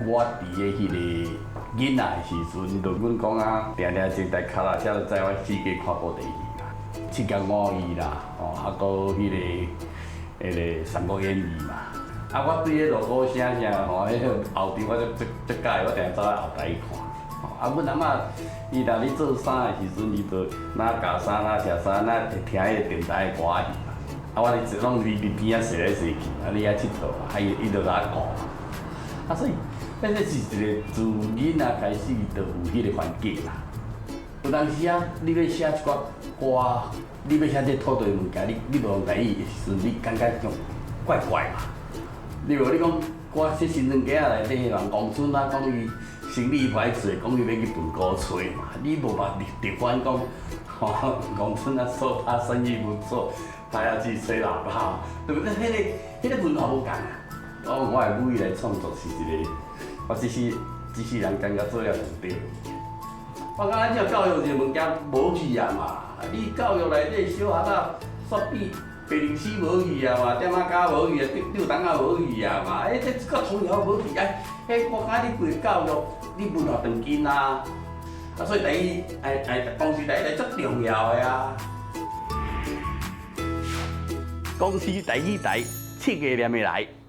我佇咧彼個囡仔的時陣，就阮講啊，定定坐台跤踏車就載我四界看布袋戲啦，七俠五義啦，哦，啊，閣彼個三國演義嘛。啊，我對彼鑼鼓聲啥吼，彼個後場我足足足佮意，我定定走來後台去看。啊，阮阿嬤伊若咧做衫的時陣，伊就若鉸衫、若拆衫，若會聽彼個電台的歌仔戲嘛。啊，我咧攏佇佇邊仔踅來踅去，啊，咧遐𨑨迌嘛，啊，伊伊就共我顧嘛。啊，所以，變做是一個自囡仔開始就有彼個環境啦。有當時啊，你欲寫一寡歌，你欲寫這土地物件，你你無用台語的時陣，你感覺就怪怪嘛。你無你講歌這新莊街仔內底人講孫啊，講伊生理歹勢，講伊欲去歕鼓吹嘛，你無法直翻講，吼，講孫啊說他生意不錯，他要去吹喇叭，對不對？彼個文化無仝啊。我用我的母語來創作是一個，我這世這世人感覺做了上對。我感覺這教育這個物件無去啊嘛，你教育內底小學仔煞變白歷史無去啊嘛，點仔教無去啊，吊吊燈仔無去啊嘛，欸，這個童謠無去啊，彼我感覺你規個教育，你文化斷根啊，啊，所以台語愛愛講是台語足重要的啊。公視台語台七月念的來。